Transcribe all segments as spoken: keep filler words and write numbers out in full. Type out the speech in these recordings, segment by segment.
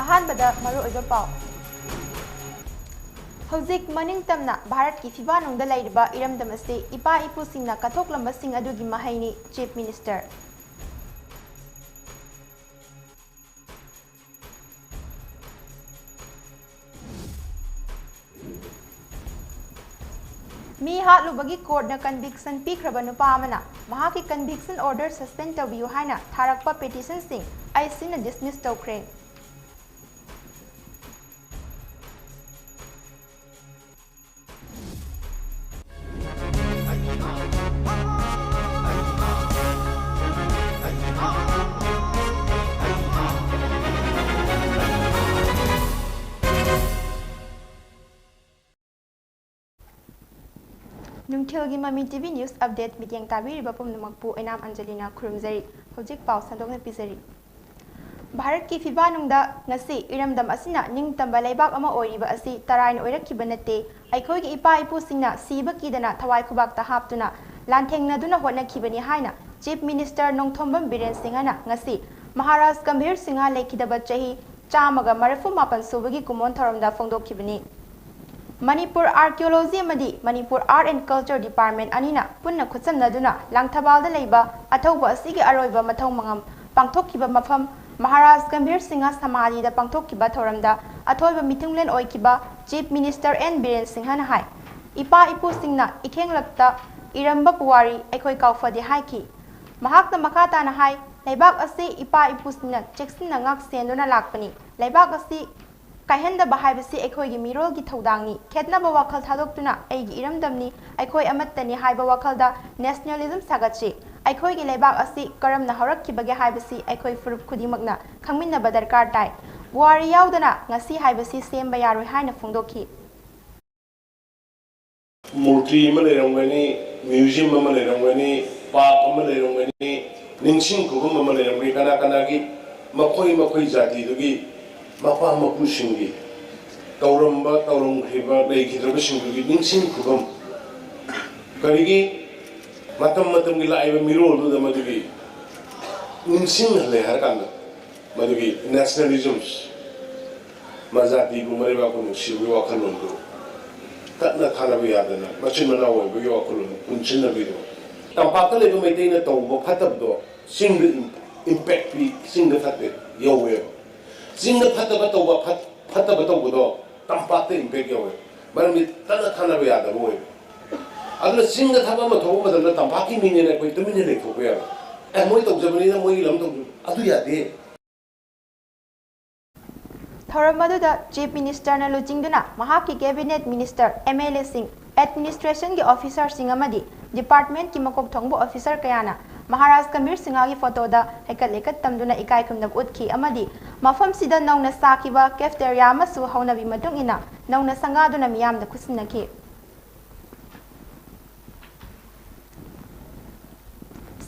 ꯑꯍꯥꯟꯕꯗ ꯃꯔꯨꯑꯣꯏꯕ ꯄꯥꯎ꯫ ꯍꯧꯖꯤꯛ ꯃꯅꯤꯡꯇꯝꯅ ꯚꯥꯔꯠꯀꯤ ꯐꯤꯕꯥꯅꯨꯡꯗ ꯂꯩꯔꯤꯕ ꯏꯔꯝꯗꯝ ꯑꯁꯤ ꯏꯄꯥ ꯏꯄꯨꯁꯤꯡꯅ ꯀꯠꯊꯣꯛꯂꯝꯕꯁꯤꯡ ꯑꯗꯨꯒꯤ ꯃꯍꯩꯅꯤ, Chief Minister꯫ ꯃꯤ ꯍꯥꯠꯂꯨꯕꯒꯤ ꯀꯣꯔꯠꯅ ꯀꯟꯚꯤꯛꯁꯟ ꯄꯤꯈ꯭ꯔꯕ ꯅꯨꯄꯥ ꯑꯃꯅ ꯃꯍꯥꯛꯀꯤ ꯀꯟꯚꯤꯛꯁꯟ ꯑꯣꯔꯗꯔ ꯁꯁꯄꯦꯟ ꯇꯧꯕꯤꯌꯨ ꯍꯥꯏꯅ ꯊꯥꯔꯛꯄ ꯄꯤꯇꯤꯁꯟꯁꯤꯡ ꯑꯥꯏ ꯁꯤꯅ ꯗꯤꯁꯃꯤꯁ ꯇꯧꯈ꯭ꯔꯦ꯫ ꯅꯨꯡꯊꯤꯜꯒꯤ ꯃꯃꯤ ꯇꯤ ꯚꯤ News Update ꯃꯤꯠꯌꯦꯡ ꯇꯥꯕꯤꯔꯤꯕ ꯄꯨꯝꯅꯃꯛꯄꯨ ꯑꯣꯏꯅꯥꯝ ꯑꯟꯖꯂꯤꯅ ꯈꯨꯔꯨꯝꯖꯔꯤ꯫ ꯍꯧꯖꯤꯛ ꯄꯥꯎ ꯁꯟꯗꯣꯛꯅ ꯄꯤꯖꯔꯤ꯫ ꯚꯥꯔꯠꯀꯤ ꯐꯤꯕꯥꯅꯨꯡꯗ ꯉꯁꯤ ꯏꯔꯝꯗꯝ ꯑꯁꯤꯅ ꯅꯤꯡꯇꯝꯕ ꯂꯩꯕꯥꯛ ꯑꯃ ꯑꯣꯏꯔꯤꯕ ꯑꯁꯤ ꯇꯔꯥꯏꯅ ꯑꯣꯏꯔꯛꯈꯤꯕ ꯅꯠꯇꯦ꯫ ꯑꯩꯈꯣꯏꯒꯤ ꯏꯄꯥ ꯏꯄꯨꯁꯤꯡꯅ ꯁꯤꯕ ꯀꯤꯗꯅ ꯊꯋꯥꯏ ꯈꯨꯕꯥꯛꯇ ꯍꯥꯞꯇꯨꯅ ꯂꯥꯟꯊꯦꯡꯅꯗꯨꯅ ꯍꯣꯠꯅꯈꯤꯕꯅꯤ ꯍꯥꯏꯅ Chief Minister ꯅꯣꯡꯊꯣꯝꯕꯝ ꯕꯤꯔꯦꯟ ꯁꯤꯡꯍꯅ ꯉꯁꯤ ꯃꯍꯥꯔꯥꯖ ꯒꯝꯚꯤꯔ ꯁꯤꯡꯍ ꯂꯩꯈꯤꯗꯕ ꯆꯍꯤ ꯆꯥꯝꯃꯒ ꯃꯔꯤꯐꯨ ꯃꯥꯄꯟ ꯁꯨꯕꯒꯤ ꯀꯨꯝꯑꯣꯟ ꯊꯧꯔꯝꯗ ꯐꯣꯡꯗꯣꯛꯈꯤꯕꯅꯤ꯫ ꯃꯅꯤꯄꯨꯔ Archaeology ꯑꯃꯗꯤ Manipur Art and Culture Department ꯑꯅꯤꯅ ꯄꯨꯟꯅ ꯈꯨꯠꯁꯝꯅꯗꯨꯅ ꯂꯥꯡꯊꯕꯥꯜꯗ ꯂꯩꯕ ꯑꯊꯧꯕ ꯑꯁꯤꯒꯤ ꯑꯔꯣꯏꯕ ꯃꯊꯧ ꯃꯉꯝ ꯄꯥꯡꯊꯣꯛꯈꯤꯕ ꯃꯐꯝ ꯃꯍꯥꯔꯥꯖ ꯒꯝꯚꯤꯔ ꯁꯤꯡꯍ ꯁꯃꯥꯙꯤꯗ ꯄꯥꯡꯊꯣꯛꯈꯤꯕ ꯊꯧꯔꯝꯗ ꯑꯊꯣꯏꯕ ꯃꯤꯊꯨꯡꯂꯦꯟ ꯑꯣꯏꯈꯤꯕ Chief Minister ꯑꯦꯟ ꯕꯤꯔꯦꯟ ꯁꯤꯡꯍꯅ ꯍꯥꯏ, ꯏꯄꯥ ꯏꯄꯨꯁꯤꯡꯅ ꯏꯈꯦꯡꯂꯛꯇ ꯏꯔꯝꯕ ꯄꯨꯋꯥꯔꯤ ꯑꯩꯈꯣꯏ ꯀꯥꯎꯐꯗꯦ ꯍꯥꯏꯈꯤ꯫ ꯃꯍꯥꯛꯅ ꯃꯈꯥ ꯇꯥꯅ ꯍꯥꯏ, ꯂꯩꯕꯥꯛ ꯑꯁꯤ ꯏꯄꯥ ꯏꯄꯨꯁꯤꯡꯅ ꯆꯦꯛꯁꯤꯟꯅ ꯉꯥꯛ ꯁꯦꯟꯗꯨꯅ ꯂꯥꯛꯄꯅꯤ꯫ ꯂꯩꯕꯥꯛ ꯑꯁꯤ ꯀꯥꯏꯍꯟꯗꯕ ꯍꯥꯏꯕꯁꯤ ꯑꯩꯈꯣꯏꯒꯤ ꯃꯤꯔꯣꯜꯒꯤ ꯊꯧꯗꯥꯡꯅꯤ꯫ ꯈꯦꯠꯅꯕ ꯋꯥꯈꯜ ꯊꯥꯗꯣꯛꯇꯨꯅ ꯑꯩꯒꯤ ꯏꯔꯝꯗꯝꯅꯤ, ꯑꯩꯈꯣꯏ ꯑꯃꯠꯇꯅꯤ ꯍꯥꯏꯕ ꯋꯥꯈꯜꯗ nationalism ꯁꯥꯒꯠꯁꯤ꯫ ꯑꯩꯈꯣꯏꯒꯤ ꯂꯩꯕꯥꯛ ꯑꯁꯤ ꯀꯔꯝꯅ ꯍꯧꯔꯛꯈꯤꯕꯒꯦ ꯍꯥꯏꯕꯁꯤ ꯑꯩꯈꯣꯏ ꯐꯨꯔꯨꯞ ꯈꯨꯗꯤꯡꯃꯛꯅ ꯈꯪꯃꯤꯟꯅꯕ ꯗꯔꯀꯥꯔ ꯇꯥꯏ꯫ ꯄꯨꯋꯥꯔꯤ ꯌꯥꯎꯗꯅ ꯉꯁꯤ ꯍꯥꯏꯕꯁꯤ ꯁꯦꯝꯕ ꯌꯥꯔꯣꯏ ꯍꯥꯏꯅ ꯐꯣꯡꯗꯣꯛꯈꯤ꯫ ꯃꯨꯔꯇꯤ ꯑꯃ ꯂꯩꯔꯝꯒꯅꯤ, museum ꯑꯃ ꯂꯩꯔꯝꯒꯅꯤ, park ꯑꯃ ꯂꯩꯔꯝꯒꯅꯤ, ꯅꯤꯡꯁꯤꯡ ꯈꯨꯕꯝ ꯑꯃ ꯂꯩꯔꯝꯒꯅꯤ꯫ ꯀꯅꯥ ꯀꯅꯥꯒꯤ, ꯃꯈꯣꯏ ꯃꯈꯣꯏ ꯖꯥꯇꯤꯗꯨꯒꯤ ꯃꯄꯥ ꯃꯄꯨꯁꯤꯡꯒꯤ ꯇꯧꯔꯝꯕ, ꯇꯧꯔꯝꯈ꯭ꯔꯤꯕ, ꯂꯩꯈꯤꯗ꯭ꯔꯕꯁꯤꯡꯗꯨꯒꯤ ꯅꯤꯡꯁꯤꯡ ꯈꯨꯕꯝ꯫ ꯀꯔꯤꯒꯤ? ꯃꯇꯝ ꯃꯇꯝꯒꯤ ꯂꯥꯛꯏꯕ ꯃꯤꯔꯣꯜꯗꯨꯗ ꯃꯗꯨꯒꯤ ꯅꯤꯡꯁꯤꯡꯍꯜꯂꯦ ꯍꯥꯏꯔꯀꯥꯟꯗ, ꯃꯗꯨꯒꯤ nationalism ꯃꯖꯥꯇꯤꯕꯨ ꯃꯔꯩꯕꯥꯛꯄꯨ ꯅꯨꯡꯁꯤꯕꯒꯤ ꯋꯥꯈꯜꯂꯣꯟꯗꯨ, ꯇꯠꯅ ꯊꯥꯅꯕ ꯌꯥꯗꯅ ꯃꯆꯤꯟ ꯃꯅꯥꯎ ꯑꯣꯏꯕꯒꯤ ꯋꯥꯈꯜꯂꯣꯟ ꯄꯨꯟꯁꯤꯟꯅꯕꯤꯗꯣ, ꯇꯝꯄꯥꯛꯇ ꯂꯩꯕ ꯃꯩꯇꯩꯅ ꯇꯧꯕ ꯐꯠꯇꯕꯗꯣ ꯆꯤꯡꯗ ꯏꯝꯄꯦꯛ ꯄꯤ꯫ ꯆꯤꯡꯗ ꯐꯠꯇꯦ ꯌꯧꯋꯦꯕ꯫ ꯆꯤꯡꯗ ꯐꯠꯇꯕ ꯇꯧꯕ, ꯐꯠ- ꯐꯠꯇꯕ ꯇꯧꯕꯗꯣ ꯇꯝꯄꯥꯛꯇ ꯏꯝꯄꯦꯛ ꯌꯧꯋꯦ꯫ ꯃꯔꯝꯗꯤ ꯇꯠꯅ ꯊꯥꯅꯕ ꯌꯥꯗꯕ ꯑꯣꯏꯕ꯫ ꯑꯗꯨꯅ ꯆꯤꯡꯗ ꯊꯕꯛ ꯑꯃ ꯊꯣꯛꯄ ꯃꯇꯝꯗ ꯇꯝꯄꯥꯛꯀꯤ ꯃꯤꯅꯦꯅ ꯑꯩꯈꯣꯏ ꯇꯨꯃꯤꯟꯅ ꯂꯩꯊꯣꯛꯄ ꯌꯥꯕ꯫ ꯑꯦ, ꯃꯣꯏ ꯇꯧꯖꯕꯅꯤꯅ ꯃꯣꯏꯒꯤ ꯂꯝ ꯇꯧꯖ-, ꯑꯗꯨ ꯌꯥꯗꯦ꯫ ꯊꯧꯔꯝ ꯑꯗꯨꯗ Chief Ministerꯅ ꯂꯨꯆꯤꯡꯗꯨꯅ ꯃꯍꯥꯛꯀꯤ Cabinet Minister, MLAꯁꯤꯡ, Administrationꯒꯤ officerꯁꯤꯡ ꯑꯃꯗꯤ departmentꯀꯤ ꯃꯀꯣꯛ ꯊꯣꯡꯕ officer ꯀꯌꯥꯅ ꯃꯍꯥꯔꯥꯖ ꯀꯕꯤꯔ ꯁꯤꯡꯍꯒꯤ photoꯗ ꯍꯩꯀꯠ ꯂꯩꯀꯠ ꯇꯝꯗꯨꯅ ꯏꯀꯥꯏ ꯈꯨꯝꯅꯕ ꯎꯠꯈꯤ ꯑꯃꯗꯤ ꯃꯐꯝꯁꯤꯗ ꯅꯧꯅ ꯁꯥꯈꯤꯕ cafeteria ꯑꯃꯁꯨ ꯍꯧꯅꯕꯤ ꯃꯇꯨꯡ ꯏꯟꯅ ꯅꯧꯅ ꯁꯪꯒꯥꯗꯨꯅ ꯃꯤꯌꯥꯝꯗ ꯈꯨꯠꯁꯤꯟꯅꯈꯤ꯫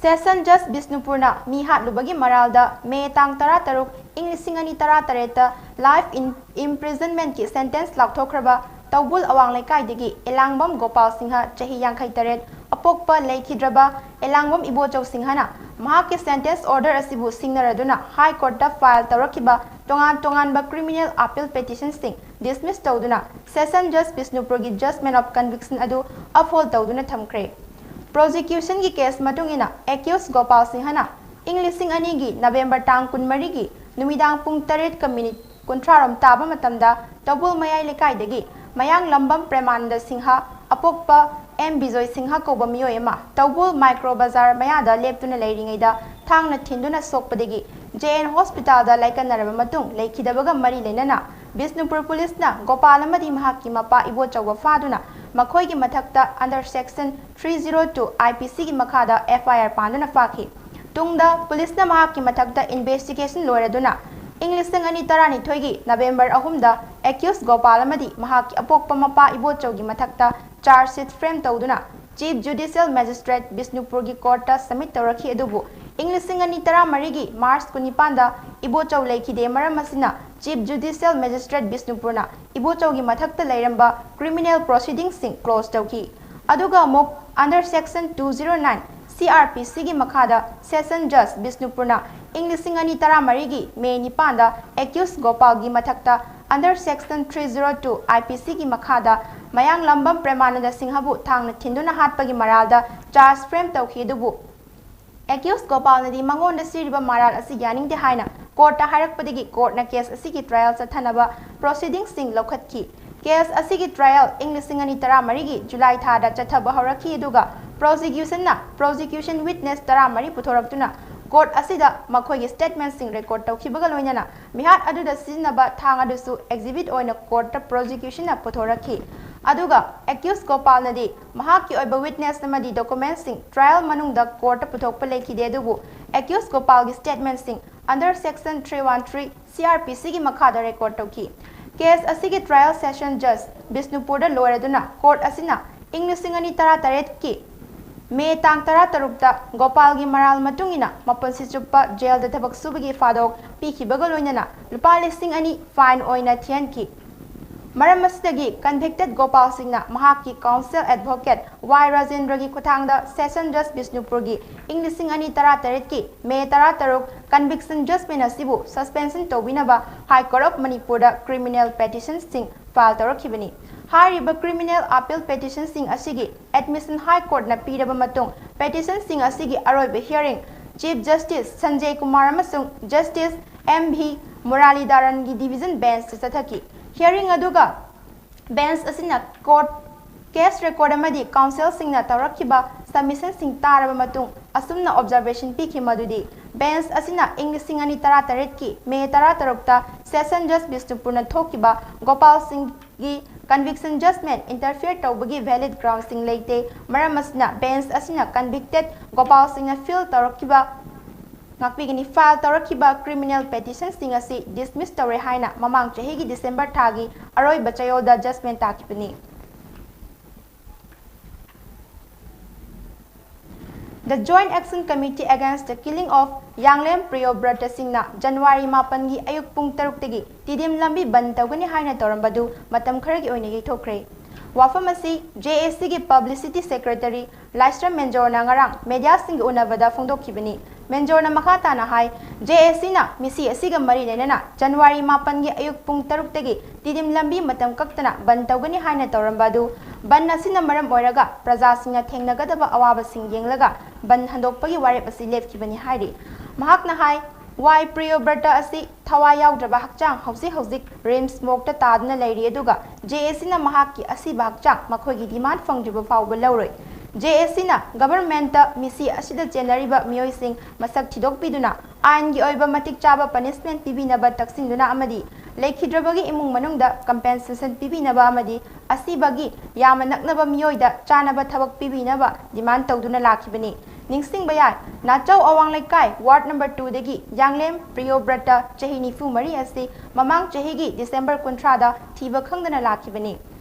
Session Judge ꯕꯤꯁꯅꯨꯄꯨꯔꯅ ꯃꯤ ꯍꯥꯠꯂꯨꯕꯒꯤ ꯃꯔꯥꯜꯗ ꯃꯦ ꯇꯥꯡ ꯇꯔꯥꯇꯔꯨꯛ, ꯏꯪ ꯂꯤꯁꯤꯡ ꯑꯅꯤ ꯇꯔꯥꯇꯔꯦꯠꯇ life in imprisonmentꯀꯤ sentence ꯂꯥꯎꯊꯣꯛꯈ꯭ꯔꯕ ꯇꯧꯕꯨꯜ ꯑꯋꯥꯡ ꯂꯩꯀꯥꯏꯗꯒꯤ ꯑꯦꯂꯥꯡꯕꯝ ꯒꯣꯄꯥꯜ ꯁꯤꯡꯍ, ꯆꯍꯤ ꯌꯥꯡꯈꯩ ꯇꯔꯦꯠ, ꯑꯄꯣꯛꯄ ꯂꯩꯈꯤꯗ꯭ꯔꯕ ꯑꯦꯂꯥꯡꯕꯝ ꯏꯕꯣꯆꯧ ꯁꯤꯡꯍꯅ ꯃꯍꯥꯛꯀꯤ sentence order ꯑꯁꯤꯕꯨ ꯁꯤꯡꯅꯔꯗꯨꯅ High Courtꯇ file ꯇꯧꯔꯛꯈꯤꯕ ꯇꯣꯉꯥꯟ ꯇꯣꯉꯥꯟꯕ criminal appeal petitionꯁꯤꯡ dismiss ꯇꯧꯗꯨꯅ Session Judge ꯕꯤꯁꯅꯨꯄꯨꯔꯒꯤ judgment of conviction ꯑꯗꯨ uphold ꯇꯧꯗꯨꯅ ꯊꯝꯈ꯭ꯔꯦ꯫ Prosecutionꯒꯤ case ꯃꯇꯨꯡ ꯏꯟꯅ accused ꯒꯣꯄꯥꯜ ꯁꯤꯡꯍꯅ ꯏꯪ ꯂꯤꯁꯤꯡ ꯑꯅꯤꯒꯤ November ꯇꯥꯡ ꯀꯨꯟꯃꯔꯤꯒꯤ ꯅꯨꯃꯤꯗꯥꯡ ꯄꯨꯡ ꯇꯔꯦꯠꯀ minute ꯀꯨꯟꯊ꯭ꯔꯥ ꯔꯣꯝ ꯇꯥꯕ ꯃꯇꯝꯗ ꯇꯧꯕꯨꯜ ꯃꯌꯥꯏ ꯂꯩꯀꯥꯏꯗꯒꯤ ꯃꯌꯥꯡꯂꯝꯕꯝ ꯄ꯭ꯔꯦꯃꯥꯅꯟꯗ ꯁꯤꯡꯍ, ꯑꯄꯣꯛꯄ ꯑꯦꯝ ꯕꯤꯖꯣꯏ ꯁꯤꯡꯍ ꯀꯧꯕ ꯃꯤꯑꯣꯏ ꯑꯃ ꯇꯧꯕꯨꯜ Micro Bazar ꯃꯌꯥꯗ ꯂꯦꯞꯇꯨꯅ ꯂꯩꯔꯤꯉꯩꯗ ꯊꯥꯡꯅ ꯊꯤꯟꯗꯨꯅ ꯁꯣꯛꯄꯗꯒꯤ J N Hospitalꯗ ꯂꯥꯏꯀꯠꯅꯔꯕ ꯃꯇꯨꯡ ꯂꯩꯈꯤꯗꯕꯒ ꯃꯔꯤ ꯂꯩꯅꯅ ꯕꯤꯁꯅꯨꯄꯨꯔ ꯄꯨꯂꯤꯁꯅ ꯒꯣꯄꯥꯜ ꯑꯃꯗꯤ ꯃꯍꯥꯛꯀꯤ ꯃꯄꯥ ꯏꯕꯣꯆꯧꯕ ꯐꯥꯗꯨꯅ ꯃꯈꯣꯏꯒꯤ ꯃꯊꯛꯇ under section three zero two I P Cꯒꯤ ꯃꯈꯥꯗ F I R ꯄꯥꯟꯗꯨꯅ ꯐꯥꯈꯤ꯫ ꯇꯨꯡꯗ ꯄꯨꯂꯤꯁꯅ ꯃꯍꯥꯛꯀꯤ ꯃꯊꯛꯇ investigation ꯂꯣꯏꯔꯗꯨꯅ ꯏꯪ ꯂꯤꯁꯤꯡ ꯑꯅꯤ ꯇꯔꯥꯅꯤꯊꯣꯏꯒꯤ November ꯑꯍꯨꯝꯗ accused ꯒꯣꯄꯥꯜ ꯑꯃꯗꯤ ꯃꯍꯥꯛꯀꯤ ꯑꯄꯣꯛꯄ ꯃꯄꯥ ꯏꯕꯣꯆꯧꯒꯤ ꯃꯊꯛꯇ charge sheet frame ꯇꯧꯗꯨꯅ Chief Judicial Magistrate ꯕꯤꯁꯅꯨꯄꯨꯔꯒꯤ courtꯇ submit ꯇꯧꯔꯛꯈꯤ꯫ ꯑꯗꯨꯕꯨ ꯏꯪ ꯂꯤꯁꯤꯡ ꯑꯅꯤ ꯇꯔꯥꯃꯔꯤꯒꯤ March ꯀꯨꯟꯅꯤꯄꯥꯟꯗ ꯏꯕꯣꯆꯧ ꯂꯩꯈꯤꯗꯦ꯫ ꯃꯔꯝ ꯑꯁꯤꯅ Chief Judicial Magistrate ꯕꯤꯁꯅꯨꯄꯨꯔꯅ ꯏꯕꯣꯆꯧꯒꯤ ꯃꯊꯛꯇ ꯂꯩꯔꯝꯕ criminal proceedingsꯁꯤꯡ close ꯇꯧꯈꯤ꯫ ꯑꯗꯨꯒ ꯑꯃꯨꯛ under section two zero nine C R P Cꯒꯤ ꯃꯈꯥꯗ Session Judge ꯕꯤꯁꯅꯨꯄꯨꯔꯅ ꯏꯪ ꯂꯤꯁꯤꯡ ꯑꯅꯤ ꯇꯔꯥꯃꯔꯤꯒꯤ May ꯅꯤꯄꯥꯟꯗ accused ꯒꯣꯄꯥꯜꯒꯤ ꯃꯊꯛꯇ Under Section three zero two I P C ꯒꯤ ꯃꯈꯥꯗ ꯃꯌꯥꯡꯂꯝꯕꯝ ꯄ꯭ꯔꯦꯃꯥꯅꯟꯗ ꯁꯤꯡꯍꯕꯨ ꯊꯥꯡꯅ ꯊꯤꯟꯗꯨꯅ ꯍꯥꯠꯄꯒꯤ ꯃꯔꯥꯜꯗ charge frame ꯇꯧꯈꯤ꯫ ꯑꯗꯨꯕꯨ accused ꯒꯣꯄꯥꯜꯅꯗꯤ ꯃꯉꯣꯟꯗ ꯁꯤꯔꯤꯕ ꯃꯔꯥꯜ ꯑꯁꯤ ꯌꯥꯅꯤꯡꯗꯦ ꯍꯥꯏꯅ courtꯇ ꯍꯥꯏꯔꯛꯄꯗꯒꯤ courtꯅ case ꯑꯁꯤꯒꯤ trial ꯆꯠꯊꯅꯕ proceedingsꯁꯤꯡ ꯂꯧꯈꯠꯈꯤ꯫ Case ꯑꯁꯤꯒꯤ trial ꯏꯪ ꯂꯤꯁꯤꯡ ꯑꯅꯤ ꯇꯔꯥꯃꯔꯤꯒꯤ July ꯊꯥꯗ ꯆꯠꯊꯕ ꯍꯧꯔꯛꯈꯤ꯫ ꯑꯗꯨꯒ prosecutionꯅ prosecution witness ꯇꯔꯥꯃꯔꯤ ꯄꯨꯊꯣꯔꯛꯇꯨꯅ court ꯑꯁꯤꯗ ꯃꯈꯣꯏꯒꯤ statementꯁꯤꯡ record ꯇꯧꯈꯤꯕꯒ ꯂꯣꯏꯅꯅ ꯃꯤꯍꯥꯠ ꯑꯗꯨꯗ ꯁꯤꯖꯤꯟꯅꯕ ꯊꯥꯡ ꯑꯗꯨꯁꯨ exhibit ꯑꯣꯏꯅ courtꯇ prosecutionꯅ ꯄꯨꯊꯣꯔꯛꯈꯤ꯫ ꯑꯗꯨꯒ accused ꯒꯣꯄꯥꯜꯅꯗꯤ ꯃꯍꯥꯛꯀꯤ ꯑꯣꯏꯕ witness ꯑꯃꯗꯤ documentsꯁꯤꯡ trial ꯃꯅꯨꯡꯗ courtꯇ ꯄꯨꯊꯣꯛꯄ ꯂꯩꯈꯤꯗꯦ꯫ ꯑꯗꯨꯕꯨ accused ꯒꯣꯄꯥꯜꯒꯤ statementꯁꯤꯡ under Section three one three C R P Cꯒꯤ ꯃꯈꯥꯗ record ꯇꯧꯈꯤ꯫ Case ꯑꯁꯤꯒꯤ trial session judge ꯕꯤꯁꯅꯨꯄꯨꯔꯗ ꯂꯣꯏꯔꯗꯨꯅ court ꯑꯁꯤꯅ ꯏꯪ ꯂꯤꯁꯤꯡ ꯑꯅꯤ ꯇꯔꯥꯇꯔꯦꯠꯀꯤ May ꯇꯥꯡ ꯇꯔꯥꯇꯔꯨꯛꯇ ꯒꯣꯄꯥꯜꯒꯤ ꯃꯔꯥꯜ ꯃꯇꯨꯡ ꯏꯟꯅ ꯃꯄꯨꯟꯁꯤ ꯆꯨꯞꯄ jailꯗ ꯊꯕꯛ ꯁꯨꯕꯒꯤ ꯐꯥꯗꯣꯛ ꯄꯤꯈꯤꯕꯒ ꯂꯣꯏꯅꯅ ꯂꯨꯄꯥ ꯂꯤꯁꯤꯡ ꯑꯅꯤ fine ꯑꯣꯏꯅ ꯊꯤꯍꯟꯈꯤ꯫ ꯃꯔꯝ ꯑꯁꯤꯗꯒꯤ convicted ꯒꯣꯄꯥꯜ ꯁꯤꯡꯅ ꯃꯍꯥꯛꯀꯤ counsel advocate ꯋꯥꯏ ꯔꯥꯖꯦꯟꯗ꯭ꯔꯒꯤ ꯈꯨꯠꯊꯥꯡꯗ session judge ꯕꯤꯁꯅꯨꯄꯨꯔꯒꯤ ꯏꯪ ꯂꯤꯁꯤꯡ ꯑꯅꯤ ꯇꯔꯥꯇꯔꯦꯠꯀꯤ May ꯇꯔꯥꯇꯔꯨꯛ conviction judgment ꯑꯁꯤꯕꯨ suspension ꯇꯧꯕꯤꯅꯕ High Court of ꯃꯅꯤꯄꯨꯔꯗ criminal petitionꯁꯤꯡ file ꯇꯧꯔꯛꯈꯤꯕꯅꯤ꯫ ꯍꯥꯏꯔꯤꯕ criminal appeal petitionꯁꯤꯡ ꯑꯁꯤꯒꯤ admission High Courtꯅ ꯄꯤꯔꯕ ꯃꯇꯨꯡ petitionꯁꯤꯡ ꯑꯁꯤꯒꯤ ꯑꯔꯣꯏꯕ hearing Chief Justice ꯁꯟꯖꯦ ꯀꯨꯃꯥꯔ ꯑꯃꯁꯨꯡ Justice M V ꯃꯨꯔꯥꯂꯤꯙꯔꯟꯒꯤ division benchꯇ ꯆꯠꯊꯈꯤ꯫ Hearing ꯑꯗꯨꯒ bench ꯑꯁꯤꯅ court case record ꯑꯃꯗꯤ counselꯁꯤꯡꯅ ꯇꯧꯔꯛꯈꯤꯕ submissionꯁꯤꯡ ꯇꯥꯔꯕ ꯃꯇꯨꯡ ꯑꯁꯨꯝꯅ observation ꯄꯤꯈꯤ ꯃꯗꯨꯗꯤ bench ꯑꯁꯤꯅ ꯏꯪ ꯂꯤꯁꯤꯡ ꯑꯅꯤ ꯇꯔꯥꯇꯔꯦꯠꯀꯤ May ꯇꯔꯥꯇꯔꯨꯛꯇ session judge ꯕꯤꯁꯅꯨꯄꯨꯔꯅ ꯊꯣꯛꯈꯤꯕ ꯒꯣꯄꯥꯜ ꯁꯤꯡꯒꯤ conviction judgment interfere ꯇꯧꯕꯒꯤ valid groundꯁꯤꯡ ꯂꯩꯇꯦ꯫ ꯃꯔꯝ ꯑꯁꯤꯅ bench ꯑꯁꯤꯅ convicted ꯒꯣꯄꯥꯜ ꯁꯤꯡꯅ file ꯇꯧꯔꯛꯈꯤꯕ ꯉꯥꯛꯄꯤꯒꯅꯤ, file ꯇꯧꯔꯛꯈꯤꯕ criminal petitionꯁꯤꯡ ꯑꯁꯤ dismiss ꯇꯧꯔꯦ ꯍꯥꯏꯅ ꯃꯃꯥꯡ ꯆꯍꯤꯒꯤ December ꯊꯥꯒꯤ ꯑꯔꯣꯏꯕ ꯆꯌꯣꯜꯗ judgment ꯇꯥꯈꯤꯕꯅꯤ꯫ The Joint Action Committee Against the Killing of ꯌꯥꯡꯂꯦꯝ ꯄ꯭ꯔꯤꯌꯣꯕ꯭ꯔꯇ ꯁꯤꯡꯅ ꯖꯅꯋꯥꯔꯤ ꯃꯥꯄꯟꯒꯤ ꯑꯌꯨꯛ ꯄꯨꯡ ꯇꯔꯨꯛꯇꯒꯤ ꯇꯤꯗꯤꯝ ꯂꯝꯕꯤ ꯕꯟ ꯇꯧꯒꯅꯤ ꯍꯥꯏꯅ ꯇꯧꯔꯝꯕꯗꯨ ꯃꯇꯝ ꯈꯔꯒꯤ ꯑꯣꯏꯅ ꯌꯩꯊꯣꯛꯈ꯭ꯔꯦ꯫ ꯋꯥꯐꯝ ꯑꯁꯤ JACꯒꯤ publicity secretary ꯂꯥꯏꯁ꯭ꯔꯝ ꯃꯦꯟꯖꯣꯔꯅ ꯉꯔꯥꯡ mediaꯁꯤꯡꯒ ꯎꯅꯕꯗ ꯐꯣꯡꯗꯣꯛꯈꯤꯕꯅꯤ꯫ ꯃꯦꯟꯖꯣꯔꯅ ꯃꯈꯥ ꯇꯥꯅ ꯍꯥꯏ, ꯖꯦ ꯑꯦ ꯁꯤꯅ ꯃꯤꯁꯤ ꯑꯁꯤꯒ ꯃꯔꯤ ꯂꯩꯅꯅ ꯖꯅꯋꯥꯔꯤ ꯃꯥꯄꯟꯒꯤ ꯑꯌꯨꯛ ꯄꯨꯡ ꯇꯔꯨꯛꯇꯒꯤ ꯇꯤꯗꯤꯝ ꯂꯝꯕꯤ ꯃꯇꯝ ꯀꯛꯇꯅ ꯕꯟ ꯇꯧꯒꯅꯤ ꯍꯥꯏꯅ ꯇꯧꯔꯝꯕ ꯑꯗꯨ ꯕꯟ ꯑꯁꯤꯅ ꯃꯔꯝ ꯑꯣꯏꯔꯒ ꯄ꯭ꯔꯖꯥꯁꯤꯡꯅ ꯊꯦꯡꯅꯒꯗꯕ ꯑꯋꯥꯕꯁꯤꯡ ꯌꯦꯡꯂꯒ ꯕꯟ ꯍꯟꯗꯣꯛꯄꯒꯤ ꯋꯥꯔꯦꯞ ꯑꯁꯤ ꯂꯦꯞꯈꯤꯕꯅꯤ ꯍꯥꯏꯔꯤ꯫ ꯃꯍꯥꯛꯅ ꯍꯥꯏ, ꯋꯥꯏ ꯄ꯭ꯔꯤꯌꯣꯕ꯭ꯔꯇ ꯑꯁꯤ ꯊꯋꯥꯏ ꯌꯥꯎꯗ꯭ꯔꯕ ꯍꯛꯆꯥꯡ ꯍꯧꯖꯤꯛ ꯍꯧꯖꯤꯛ ꯔꯤꯝꯁ ꯃꯣꯔꯒꯇ ꯇꯥꯗꯨꯅ ꯂꯩꯔꯤ, ꯑꯗꯨꯒ ꯖꯦ ꯑꯦ ꯁꯤꯅ ꯃꯍꯥꯛꯀꯤ ꯑꯁꯤꯕ ꯍꯛꯆꯥꯡ ꯃꯈꯣꯏꯒꯤ ꯗꯤꯃꯥꯟ ꯐꯪꯗ꯭ꯔꯤꯕ ꯐꯥꯎꯕ ꯂꯧꯔꯣꯏ꯫ ꯖꯦ ꯑꯦ ꯁꯤꯅ ꯒꯚꯔꯟꯃꯦꯟꯠꯇ ꯃꯤꯁꯤ ꯑꯁꯤꯗ ꯆꯦꯟꯅꯔꯤꯕ ꯃꯤꯑꯣꯏꯁꯤꯡ ꯃꯁꯛ ꯊꯤꯗꯣꯛꯄꯤꯗꯨꯅ ꯑꯥꯏꯟꯒꯤ ꯑꯣꯏꯕ ꯃꯇꯤꯛ ꯆꯥꯕ ꯄꯅꯤꯁꯃꯦꯟꯠ ꯄꯤꯕꯤꯅꯕ ꯇꯛꯁꯤꯟꯗꯨꯅ ꯑꯃꯗꯤ ꯂꯩꯈꯤꯗ꯭ꯔꯕꯒꯤ ꯏꯃꯨꯡ ꯃꯅꯨꯡꯗ ꯀꯝꯄꯦꯟꯁꯦꯁꯟ ꯄꯤꯕꯤꯅꯕ ꯑꯃꯗꯤ ꯑꯁꯤꯕꯒꯤ ꯌꯥꯝꯅ ꯅꯛꯅꯕ ꯃꯤꯑꯣꯏꯗ ꯆꯥꯅꯕ ꯊꯕꯛ ꯄꯤꯕꯤꯅꯕ ꯗꯤꯃꯥꯟ ꯇꯧꯗꯨꯅ ꯂꯥꯛꯈꯤꯕꯅꯤ꯫ ꯅꯤꯡꯁꯤꯡꯕ ꯌꯥꯏ, ꯅꯥꯆꯧ ꯑꯋꯥꯡ ꯂꯩꯀꯥꯏ ꯋꯥꯔꯗ ꯅꯝꯕꯔ ꯇꯨꯗꯒꯤ ꯌꯥꯡꯂꯦꯝ ꯄ꯭ꯔꯤꯌꯣꯕ꯭ꯔꯇ, ꯆꯍꯤ ꯅꯤꯐꯨ ꯃꯔꯤ ꯑꯁꯤ ꯃꯃꯥꯡ ꯆꯍꯤꯒꯤ ꯗꯤꯁꯦꯝꯕꯔ ꯀꯨꯟꯊ꯭ꯔꯥꯗ ꯊꯤꯕ ꯈꯪꯗꯅ ꯂꯥꯛꯈꯤꯕꯅꯤ꯫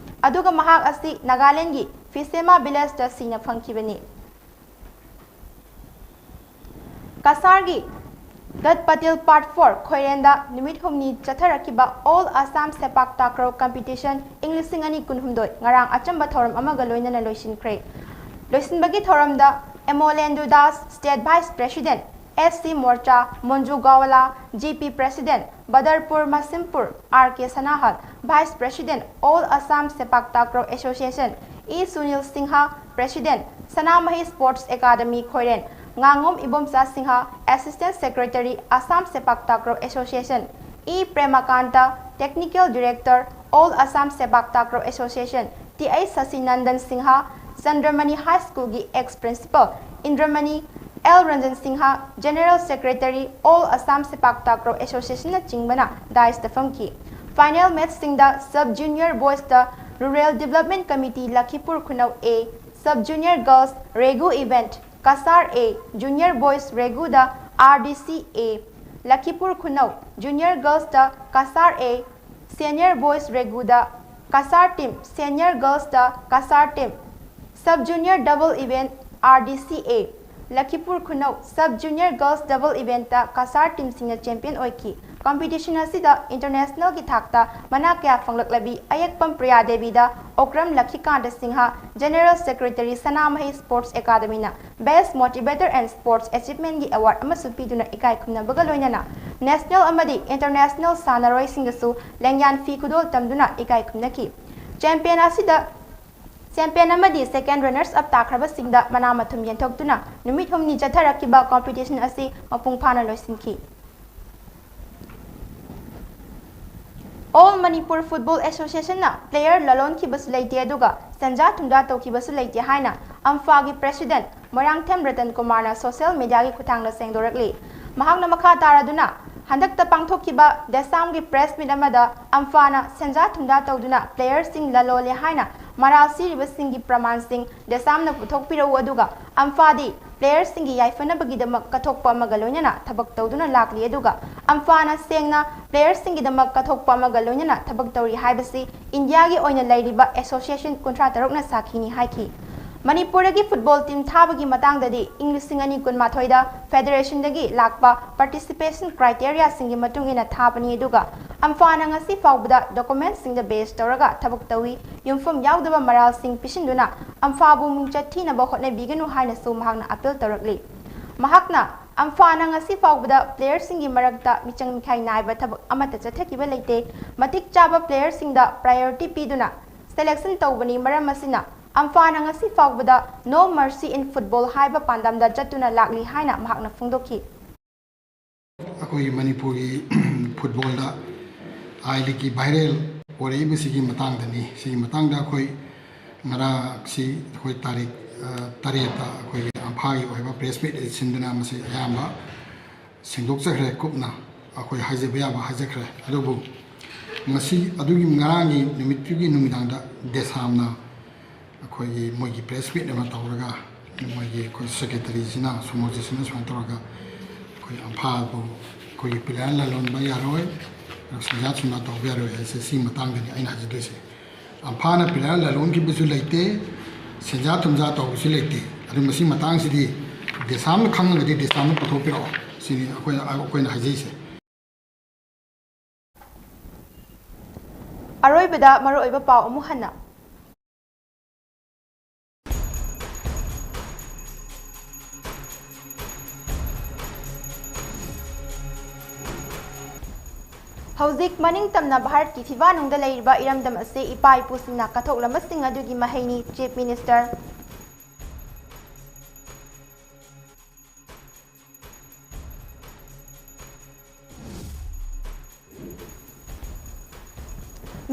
ꯑꯗꯨꯒ ꯃꯍꯥꯛ ꯑꯁꯤ ꯅꯥꯒꯥꯂꯦꯟꯗꯒꯤ ꯐꯤꯁꯦꯃꯥ ꯚꯤꯂꯦꯖꯇ ꯁꯤꯅ ꯐꯪꯈꯤꯕꯅꯤ꯫ ꯀꯁꯥꯔꯒꯤ ꯒꯠ ꯄꯇꯦꯜ ꯄꯥꯔꯠ ꯐꯣꯔ ꯈꯣꯏꯔꯦꯟꯗ ꯅꯨꯃꯤꯠ ꯍꯨꯝꯅꯤ ꯆꯠꯊꯔꯛꯈꯤꯕ all Assam sepak takraw competition ꯏꯪ ꯂꯤꯁꯤꯡ ꯑꯅꯤ ꯀꯨꯟꯍꯨꯝꯗꯣꯏ ꯉꯔꯥꯡ ꯑꯆꯝꯕ ꯊꯧꯔꯝ ꯑꯃꯒ ꯂꯣꯏꯅꯅ ꯂꯣꯏꯁꯤꯟꯈ꯭ꯔꯦ꯫ ꯂꯣꯏꯁꯤꯟꯕꯒꯤ ꯊꯧꯔꯝꯗ Amolendu Das, state vice president, S C Morcha, Monju Gawala, G P president, Badarpur Masimpur, R K Sanahal, vice president, all Assam sepak takraw association, E Sunil Singha, president, Sanamahi sports academy Khoiren, ꯉꯥꯉꯣꯝ Ibomcha Singha, assistant secretary, Assam sepak takraw association, E Premakanta, technical director, all Assam sepak takraw association, T H Sasinandan Singha, Chandramani high ꯁ꯭ꯀꯨꯜꯒꯤ ex principal Indramani, L Ranjan Singha, general secretary, all Assam sepak takraw ꯑꯦꯁꯣꯁꯤꯌꯦꯁꯟꯅꯆꯤꯡꯕꯅ ꯗꯥꯏꯁꯇ ꯐꯝꯈꯤ꯫ Final ꯃꯦꯆꯁꯤꯡꯗ sub junior ꯕꯣꯏꯁꯇ rural development committee Lakhipur ꯈꯨꯅꯧ A, sub junior girls regu event Cachar A, junior boys ꯔꯦꯒꯨꯗ R D C A, Lakhipur ꯈꯨꯅꯧ, junior ꯒꯔꯜꯁꯇ ꯀꯁꯥꯔ ꯑꯦ, ꯁꯦꯅꯤꯌꯔ ꯕꯣꯏꯁ ꯔꯦꯒꯨꯗ ꯀꯁꯥꯔ ꯇꯤꯝ, ꯁꯦꯅꯤꯌꯔ ꯒꯔꯜꯁꯇ Cachar team, sub junior double event R D C A, Lakhipur ꯈꯨꯅꯧ, sub junior girls double ꯏꯚꯦꯟꯠꯇ ꯀꯁꯥꯔ ꯇꯤꯝꯁꯤꯡꯅ champion ꯑꯣꯏꯈꯤ꯫ Competition ꯑꯁꯤꯗ internationalꯒꯤ ꯊꯥꯛꯇ ꯃꯅꯥ ꯀꯌꯥ ꯐꯪꯂꯛꯂꯕꯤ ꯑꯌꯦꯛꯄꯝ Priya ꯗꯦꯕꯤꯗ Okram ꯂꯛꯈꯤꯀꯥꯟꯇ Singh, General Secretary, Sanamahi Sports Academyꯅ Best Motivator and Sports Achievementꯒꯤ award ꯑꯃꯁꯨ ꯄꯤꯗꯨꯅ ꯏꯀꯥꯏ ꯈꯨꯝꯅꯕꯒ ꯂꯣꯏꯅꯅ national ꯑꯃꯗꯤ international ꯁꯥꯟꯅꯔꯣꯏꯁꯤꯡꯗꯁꯨ ꯂꯦꯡꯌꯥꯟ ꯐꯤ ꯈꯨꯗꯣꯜ ꯇꯝꯗꯨꯅ ꯏꯀꯥꯏ ꯈꯨꯝꯅꯈꯤ꯫ Champion ꯑꯁꯤꯗ champion ꯑꯃꯗꯤ second runners up ꯇꯥꯈ꯭ꯔꯕꯁꯤꯡꯗ ꯃꯅꯥ ꯃꯊꯨꯝ ꯌꯦꯟꯊꯣꯛꯇꯨꯅ ꯅꯨꯃꯤꯠ ꯍꯨꯝꯅꯤ ꯆꯠꯊꯔꯛꯈꯤꯕ competition ꯑꯁꯤ ꯃꯄꯨꯡ ꯐꯥꯅ ꯂꯣꯏꯁꯤꯟꯈꯤ꯫ All Manipur Football Associationꯅ player ꯂꯂꯣꯟꯈꯤꯕꯁꯨ ꯂꯩꯇꯦ ꯑꯗꯨꯒ ꯁꯦꯟꯖꯥ ꯊꯨꯝꯖꯥ ꯇꯧꯈꯤꯕꯁꯨ ꯂꯩꯇꯦ ꯍꯥꯏꯅ ꯑꯝꯐꯥꯒꯤ president ꯃꯣꯏꯔꯥꯡꯊꯦꯝ ꯔꯇꯟ ꯀꯨꯃꯥꯔꯅ social mediaꯒꯤ ꯈꯨꯠꯊꯥꯡꯗ ꯁꯦꯡꯗꯣꯔꯛꯂꯤ꯫ ꯃꯍꯥꯛꯅ ꯃꯈꯥ ꯇꯥꯔꯗꯨꯅ ꯍꯟꯗꯛꯇ ꯄꯥꯡꯊꯣꯛꯈꯤꯕ ꯗꯦꯁꯥꯝꯒꯤ press meet ꯑꯃꯗ ꯑꯝꯐꯥꯅ ꯁꯦꯟꯖꯥ ꯊꯨꯝꯖꯥ ꯇꯧꯗꯨꯅ playerꯁꯤꯡ ꯂꯂꯣꯜꯂꯦ ꯍꯥꯏꯅ ꯃꯔꯥꯜ ꯁꯤꯔꯤꯕꯁꯤꯡꯒꯤ ꯄ꯭ꯔꯃꯥꯟꯁꯤꯡ ꯗꯦꯁꯥꯝꯅ ꯄꯨꯊꯣꯛꯄꯤꯔꯛꯎ ꯑꯗꯨꯒ ꯑꯝꯐꯥꯗꯤ playerꯁꯤꯡꯒꯤ ꯌꯥꯏꯐꯅꯕꯒꯤꯗꯃꯛ ꯀꯠꯊꯣꯛꯄ ꯑꯃꯒ ꯂꯣꯏꯅꯅ ꯊꯕꯛ ꯇꯧꯗꯨꯅ ꯂꯥꯛꯂꯤ ꯑꯗꯨꯒ ꯑꯝꯐꯥꯅ ꯁꯦꯡꯅ playerꯁꯤꯡꯒꯤꯗꯃꯛ ꯀꯠꯊꯣꯛꯄ ꯑꯃꯒ ꯂꯣꯏꯅꯅ ꯊꯕꯛ ꯇꯧꯔꯤ ꯍꯥꯏꯕꯁꯤ ꯏꯟꯗꯤꯌꯥꯒꯤ ꯑꯣꯏꯅ ꯂꯩꯔꯤꯕ association ꯀꯨꯟꯊ꯭ꯔꯥ ꯇꯔꯨꯛꯅ ꯁꯥꯈꯤꯅꯤ ꯍꯥꯏꯈꯤ꯫ ꯃꯅꯤꯄꯨꯔꯗꯒꯤ football team ꯊꯥꯕꯒꯤ ꯃꯇꯥꯡꯗꯗꯤ ꯏꯪ ꯂꯤꯁꯤꯡ ꯑꯅꯤ ꯀꯨꯟꯃꯥꯊꯣꯏꯗ federationꯗꯒꯤ ꯂꯥꯛꯄ participation criteriaꯁꯤꯡꯒꯤ ꯃꯇꯨꯡ ꯏꯟꯅ ꯊꯥꯕꯅꯤ ꯑꯗꯨꯒ ꯑꯝꯐꯥꯅ ꯉꯁꯤ ꯐꯥꯎꯕꯗ documentꯁꯤꯡꯗ base ꯇꯧꯔꯒ ꯊꯕꯛ ꯇꯧꯏ꯫ ꯌꯨꯝꯐꯝ ꯌꯥꯎꯗꯕ ꯃꯔꯥꯜꯁꯤꯡ ꯄꯤꯁꯤꯟꯗꯨꯅ ꯑꯝꯐꯥꯕꯨ ꯃꯤꯡꯆꯠ ꯊꯤꯅꯕ ꯍꯣꯠꯅꯕꯤꯒꯅꯨ ꯍꯥꯏꯅꯁꯨ ꯃꯍꯥꯛꯅ appeal ꯇꯧꯔꯛꯂꯤ꯫ ꯃꯍꯥꯛꯅ ꯑꯝꯐꯥꯅ ꯉꯁꯤ ꯐꯥꯎꯕꯗ playerꯁꯤꯡꯒꯤ ꯃꯔꯛꯇ ꯃꯤꯆꯪ ꯃꯤꯈꯥꯏ ꯅꯥꯏꯕ ꯊꯕꯛ ꯑꯃꯠꯇ ꯆꯠꯊꯈꯤꯕ ꯂꯩꯇꯦ꯫ ꯃꯇꯤꯛ ꯆꯥꯕ playerꯁꯤꯡꯗ priority ꯄꯤꯗꯨꯅ selection ꯇꯧꯕꯅꯤ꯫ ꯃꯔꯝ ꯑꯁꯤꯅ ꯑꯝꯐꯥꯅ ꯉꯁꯤ ꯐꯥꯎꯕꯗ No Mercy in Football ꯍꯥꯏꯕ ꯄꯥꯟꯗꯝꯗ ꯆꯠꯇꯨꯅ ꯂꯥꯛꯂꯤ ꯍꯥꯏꯅ ꯃꯍꯥꯛꯅ ꯐꯣꯡꯗꯣꯛꯈꯤ꯫ ꯑꯩꯈꯣꯏꯒꯤ ꯃꯅꯤꯄꯨꯔꯒꯤ footballꯗ I Leagueꯀꯤ viral ꯑꯣꯏꯔꯛꯏꯕꯁꯤꯒꯤ ꯃꯇꯥꯡꯗꯅꯤ꯫ ꯁꯤꯒꯤ ꯃꯇꯥꯡꯗ ꯑꯩꯈꯣꯏ ꯉꯔꯥꯡꯁꯤ ꯑꯩꯈꯣꯏ ꯇꯥꯔꯤꯛ, ꯑ, ꯇꯔꯦꯠꯇ ꯑꯩꯈꯣꯏꯒꯤ ꯑꯝꯐꯥꯒꯤ ꯑꯣꯏꯕ press meet ꯁꯤꯟꯗꯨꯅ ꯃꯁꯤ ꯑꯌꯥꯝꯕ ꯁꯦꯡꯗꯣꯛꯆꯈ꯭ꯔꯦ꯫ ꯀꯨꯞꯅ ꯑꯩꯈꯣꯏ ꯍꯥꯏꯖꯕ ꯌꯥꯕ ꯍꯥꯏꯖꯈ꯭ꯔꯦ꯫ ꯑꯗꯨꯕꯨ ꯉꯁꯤ ꯑꯗꯨꯒꯤ ꯉꯔꯥꯡꯒꯤ ꯅꯨꯃꯤꯠꯇꯨꯒꯤ ꯅꯨꯃꯤꯗꯥꯡꯗ ꯗꯦꯁꯥꯝꯅ ꯑꯩꯈꯣꯏꯒꯤ ꯃꯣꯏꯒꯤ press meet ꯑꯃ ꯇꯧꯔꯒ, ꯃꯣꯏꯒꯤ ꯑꯩꯈꯣꯏ secretaryꯁꯤꯅ, ꯁꯣꯃꯣꯖꯤꯠꯁꯤꯅ ꯁꯨꯃꯥꯏꯅ ꯇꯧꯔꯒ ꯑꯩꯈꯣꯏ ꯑꯝꯐꯥꯕꯨ ꯑꯩꯈꯣꯏꯒꯤ player ꯂꯂꯣꯟꯕ ꯌꯥꯔꯣꯏ, ꯁꯦꯟꯖꯥ ꯊꯨꯝꯖꯥ ꯇꯧꯕ ꯌꯥꯔꯣꯏ ꯍꯥꯏꯁꯦ, ꯁꯤꯒꯤ ꯃꯇꯥꯡꯗꯅꯤ ꯑꯩꯅ ꯍꯥꯏꯖꯗꯣꯏꯁꯦ꯫ ꯑꯝꯐꯥꯅ player ꯂꯂꯣꯟꯈꯤꯕꯁꯨ ꯂꯩꯇꯦ, ꯁꯦꯟꯖꯥ ꯊꯨꯝꯖꯥ ꯇꯧꯕꯁꯨ ꯂꯩꯇꯦ꯫ ꯑꯗꯨ ꯃꯁꯤ ꯃꯇꯥꯡꯁꯤꯗꯤ ꯗꯦꯁꯥꯝꯅ ꯈꯪꯉꯒꯗꯤ ꯗꯦꯁꯥꯝꯅ ꯄꯨꯊꯣꯛꯄꯤꯔꯛꯑꯣ, ꯁꯤꯅꯤ ꯑꯩꯈꯣꯏꯅ, ꯑꯩꯈꯣꯏꯅ ꯍꯥꯏꯖꯩꯁꯦ꯫ ꯑꯔꯣꯏꯕꯗ ꯃꯔꯨꯑꯣꯏꯕ ꯄꯥꯎ ꯑꯃꯨꯛ ꯍꯟꯅ꯫ ꯍꯧꯖꯤꯛ ꯃꯅꯤꯡ ꯇꯝꯅ ꯚꯥꯔꯠꯀꯤ ꯐꯤꯕꯥꯟꯅꯨꯡꯗ ꯂꯩꯔꯤꯕ ꯏꯔꯝꯗꯝ ꯑꯁꯤ ꯏꯄꯥ ꯏꯄꯨꯁꯤꯡꯅ ꯀꯠꯊꯣꯛꯂꯝꯕꯁꯤꯡ ꯑꯗꯨꯒꯤ ꯃꯍꯩꯅꯤ, Chief Minister꯫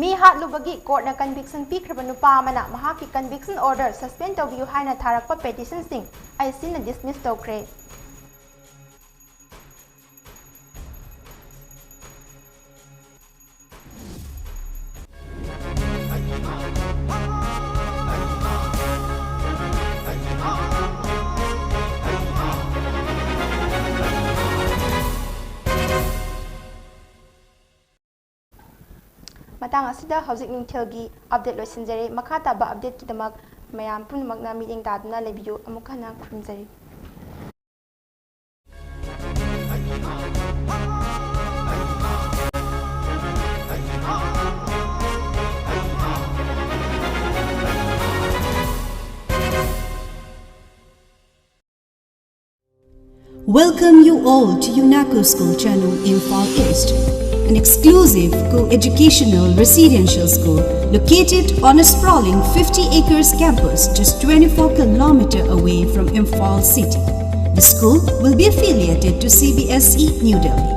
ꯃꯤ ꯍꯥꯠꯂꯨꯕꯒꯤ ꯀꯣꯔꯠꯅ conviction ꯄꯤꯈ꯭ꯔꯕ ꯅꯨꯄꯥ ꯑꯃꯅ ꯃꯍꯥꯛꯀꯤ conviction order suspend ꯇꯧꯕꯤꯌꯨ ꯍꯥꯏꯅ ꯊꯥꯔꯛꯄ petitionꯁꯤꯡ ICꯅ dismiss ꯇꯧꯈ꯭ꯔꯦ꯫ ꯃꯇꯥꯡ ꯑꯁꯤꯗ ꯍꯧꯖꯤꯛ ꯅꯨꯡꯊꯤꯜꯒꯤ update ꯂꯣꯏꯁꯤꯟꯖꯔꯦ꯫ ꯃꯈꯥ ꯇꯥꯕ updateꯀꯤꯗꯃꯛ ꯃꯌꯥꯝ ꯄꯨꯝꯅꯃꯛꯅ ꯃꯤꯠꯌꯦꯡ ꯇꯥꯗꯨꯅ ꯂꯩꯕꯤꯌꯨ꯫ ꯑꯃꯨꯛ ꯍꯟꯅ ꯈꯨꯔꯨꯝꯖꯔꯤ꯫ Welcome you all to UNACO School Channel, Imphal East, an exclusive co-educational residential school located on a sprawling fifty acres campus just twenty-four kilometer away from Imphal city. The school will be affiliated to CBSE New Delhi.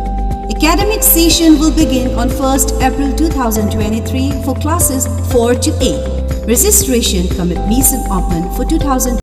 Academic session will begin on first April two thousand twenty-three for classes four to eight. Registration cum admission open for two thousand